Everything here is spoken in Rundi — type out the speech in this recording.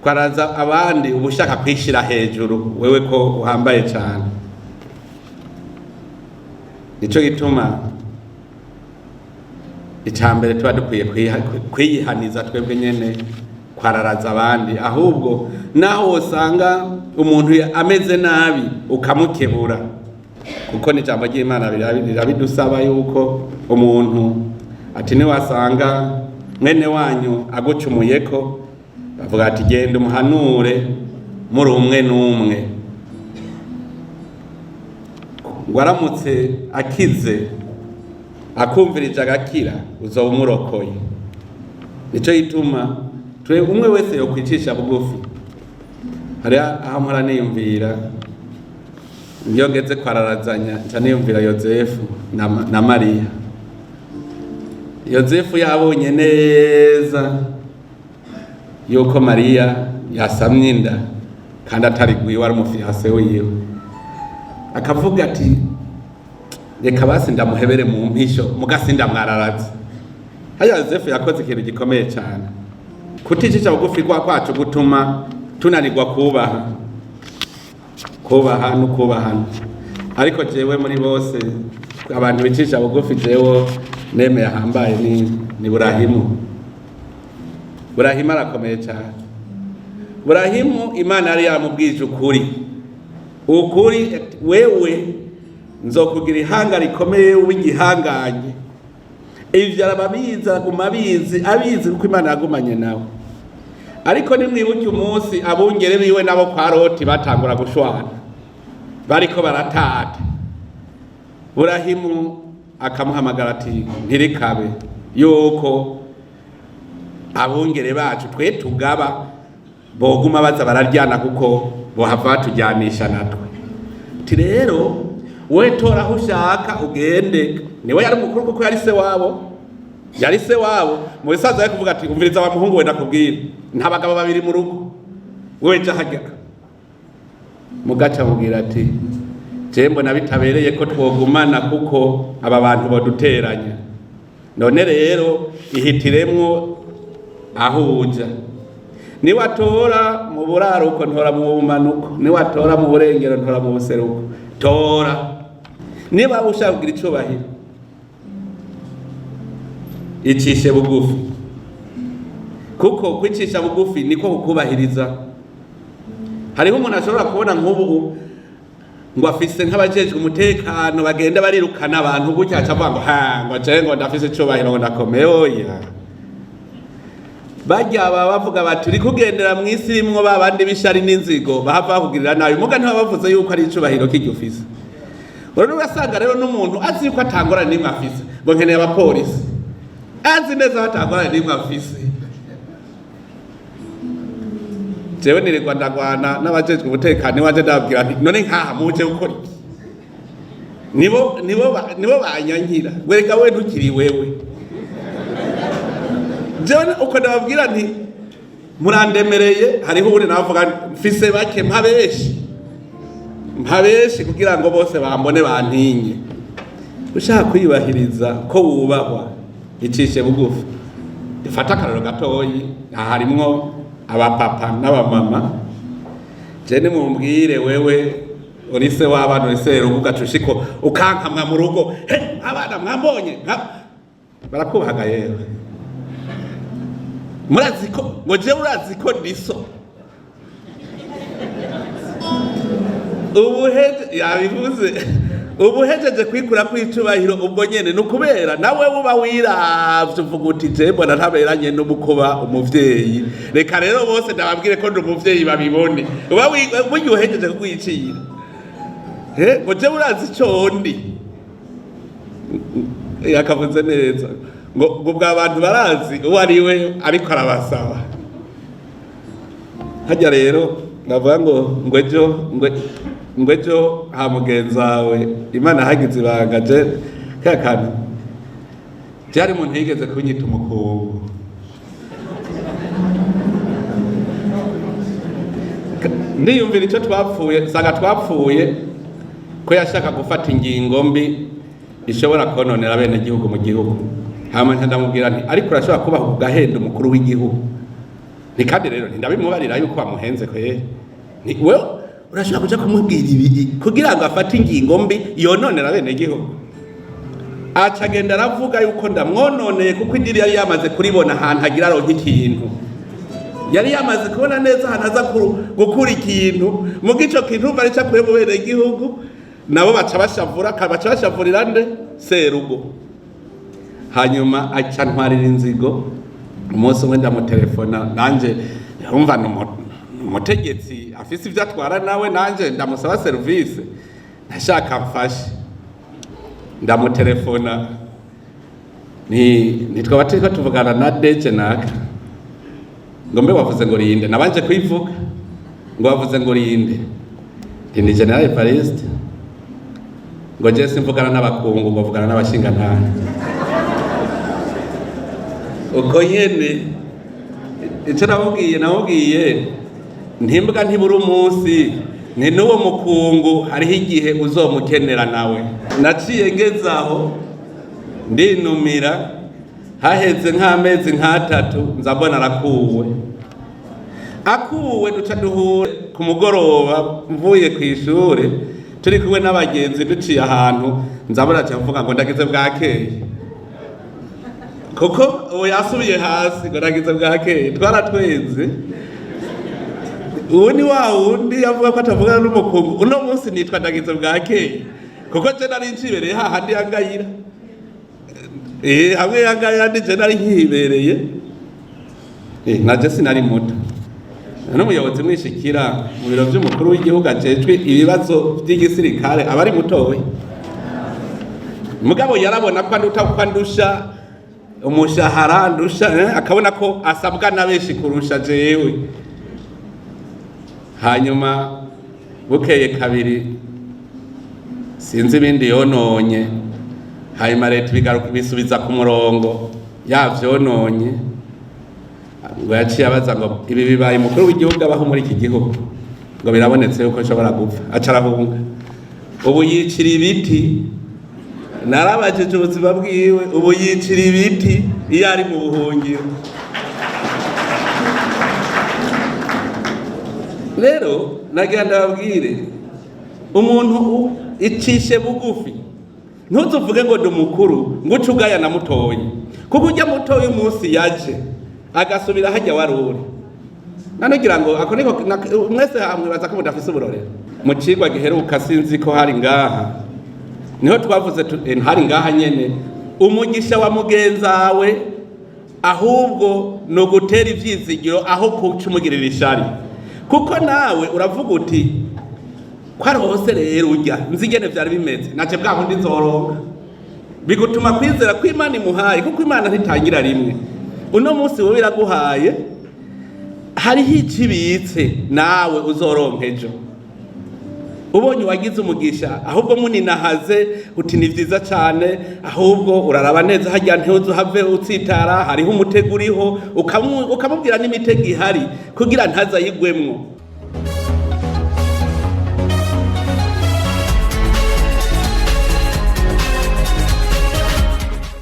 Kwaraza abandi uba ushaka kwishira hejuru wewe ko uhambaye cyane. Nico gituma icambere tuba dukwiye kwiyihaniza twebwe nyene kwararaza abandi, ahubwo naho wosanga umuntu ameze nabi ukamukebura, kuko n'ijambo ry'Imana rirabidusaba yuko umuntu ati niwasanga mwene wanyu agucumuyeko, bavuga ati genda umuhanure muri umwe n'umwe, ngo aramutse akize akumvirije agakira uzoba umurokoye. Nico gituma twe umwe wese yokwicisha bugufi. Hari aho mpora niyumvira iyo ngeze kwararazanya, nca niyumvira Yozefu na Mariya. Yozefu yabonye neza yuko Mariya yasamye inda kandi atari gwiwe, ari umufiyase wiwe, akavuga ati reka basi ndamuhebere mu mpisho mugasi ndamwararaze. Haya, Yozefu yakoze ikintu gikomeye cyane. Kuticisha bugufi kwa kwacu gutuma tunanirwa kubaha, kubaha no kubahana. Ariko jewe muri bose abantu bicisha bugufi, jewe nemeye ahambaye ni Burahimu. Burahimu arakomeye cyane. Burahimu Imana yari yamubwije ukuri, ukuri wewe nzokugira ihanga rikomeye w'igihanganye. Ivyo arababizi, araguma abizi, abizi kuko Imana yagumanye nawe. Ariko nimwibuke umunsi abungere biwe nabo kwa Loti batangura gushwana, bariko baratata, Burahimu akamuhamagara ati ntirikabe yuko abungere bacu twe tugaba boguma baza bararyana, kuko bohava batujyanisha natwe. Ati rero we tora aho ushaka ugende. Niwe yari mukuru kuko yari se wabo, yari se wabo. Mu bisaza yari kuvuga ati umviriza wa muhungu we, ndakubwira, nta bagabo babiri mu rugo, wewe ja hajya. Mugaca amubwira ati je mbona bitabereye ko twogumana kuko aba bantu boduteranya, none rero ihitiremwo aho uja. Niwatora mu buraruko ntora mu bumanuko, niwatora mu burengero ntora mu buseruko, tora. Niba ushaka kugira icubahiro icishe bugufi, kuko kwicisha bugufi niko kukubahiriza. Hariho umuntu ashobora kubona nk'ubu ngo afise nk'abajejwe umutekano bagenda barirukana abantu gutya, aca avuga ngo ha, ngo je ngo ndafise icubahiro, ngo ndakomeye. Oya, barya baba bavuga bati uri kugendera mu isi irimwo ba bandi b'ishari n'inzigo bahava bakugirira nabi, muga ntibaba bavuze yuko ari icubahiro kiryo ufise. Rero urasanga rero n'umuntu azi yuko atangorane n'imwe afise, ngo nkeneye abapolisi, azi neza ko atangorane n'imwe afise. Jewe nirirwa ndagwana n'abajejwe umutekano iwanje, ndababwira nti none nkaha muje gukora iki? Nibo banyankira, wereka we ntukiri wewe. Jewe uko ndababwira nti murandemereye. Hariho ubundi navuga mfise bake, mpa benshi, mpa benshi kugira ngo bose bambone bantinye. Ushaka kwiyubahiriza ko wubahwa, icishe bugufi. Dufate akarorero gatoyi, aha harimwo abapapa n'abamama. Je nimumbwire, wewe uri se w'abana, uri se rubuga, ugaca ukankamwa mu rugo, he abana mwambonye barakubahaga. Yewe murazi ko ngo jewe urazi ko ndi so ubuheje yabivuze, ubuhejeje kwikura kw'icubahiro ubwo nyene. Ni ukubera nawe uba wiravye uvuga uti je mbona ntaberanye n'umukuba umuvyeyi, reka rero bose ndababwire ko ndi umuvyeyi babibone. Uba burya uhejeje kukwicira ngo jewe urazi ico ndi. Yakavuze neza ngo ubwo abantu barazi uwo ari we, ariko arabasaba hajya. Rero ndavuga ngo ejo ngo ejo ha mugenzi wawe Imana hagize ibanga. Je ka kantu byari umuntu yigeze kunyita umukungu, ndiyumvira icyo twapfuye, nsanga twapfuye ko yashaka gufata ingingo mbi ishobora kononera abenegihugu mu gihugu. Hama nca ndamubwira nti ariko urashobora kubaha ugahenda umukuru w'igihugu. Ni kandi rero ntindabimubarira yuko bamuhenze kweri. Ni wewe urashobora kuja kumubwira ibi kugira ngo afate ingingo mbi yononera bene gihugu. Aca agenda aravuga yuko ndamwononeye, kuko idiri yari yamaze kuribona ahantu agira aronka ikintu, yari yamaze kubona neza ahantu aza gukura ikintu. Muga ico kintu umva arico akuye mu bene gihugu, nabo baca bashavura, baca bashavurira nde? Serugo. Hanyuma aca ntwarira inzigo. Umunsi umwe ndamutelefona, nanje urumva ni umutegetsi afise ivyo atwara nawe, nanje ndamusaba serivisi, ndashaka mfashe. Ndamutelefona, ni nitwaba turiko tuvugana na deje naka, ngo mbe wavuze ngo rinde? Nabanje kwivuga, ngo wavuze ngo rinde? Nti ni General Evariste. Ngo je simvugana n'abakungu, ngo mvugana n'abashingantahe. Uko nyene ico namubwiye ntimbwa ntibura umunsi, ni n'uwo mukungu hariho igihe uzomukenera nawe. Naciye ngeze aho ndinumira. Haheze nk'amezi nk'atatu, nza mbona arakuwe. Akuwe, duca duhure ku mugoroba mvuye ku ishure, turi kumwe n'abagenzi, duciye ahantu, nza mbona aca mvuga ngo ndagize bwakeye, kuko ubu yasubiye hasi, ngo ndagize bwakeye. Twaratwenze. Ubu ni wa wundi yavuga ko atavugana n'umukungu, uno munsi nitwa ndagize bwakeye, kuko je nari ncibereye hahandi yangayira, hamwe yangayira ndi je nari nkibereye. Naje sinari muto, n'umuyobozi mwishikira mu biro vy'umukuru w'igihugu ajejwe ibibazo vy'igisirikare aba ari mutoya, mugabo yarabona ko anduta, ko andusha umushahara, ndusha, akabona ko asabwa na benshi kurusha jewe. Hanyuma bukeye kabiri, sinzi ibindi yononye, hanyuma leta ibigaruka ibisubiza ku murongo yavyononye. Ngo yaciye abaza ngo ibi bibaye umukuru w'igihugu abaho muri iki gihugu, ngo birabonetse yuko nshobora gupfa. Aca arahunga, ubu yicira ibiti. Narabajije ubuzima bwiwe, ubu yicira ibiti iyo ari mu buhungiro. Rero nagira ndababwire, umuntu icishe bugufi, ntuzuvuge ngo ndi umukuru ngo uce ugaya na mutoyi, kuko ujya mutoyi umunsi yaje agasubira hajya wari uri. Nanogira ngo ako niko mwese hamwe baza ko mudafise uburorero. Mu cigwa giheruka, sinzi ko hari ngaha, niho twavuze hari ngaha nyene, umugisha wa mugenzawe ahubwo ni ugutera ivyizigiro aho kuca umugirira ishari, kuko nawe uravuga uti ko arose rero urya nzi ingene vyari bimeze, naje bwa bundi nzoronka. Bigutuma kwizera ko Imana imuhaye, kuko Imana ntitangira rimwe. Uno munsi wowe iraguhaye, hariho icibitse nawe uzoronka ejo. Ubonye uwagize umugisha, ahubwo muninahaze uti ni vyiza cane, ahubwo uraraba neza harya ntuzuhave utsitara, hariho umutego uriho, ukamubwira n'imitego ihari kugira ntazayigwemwo.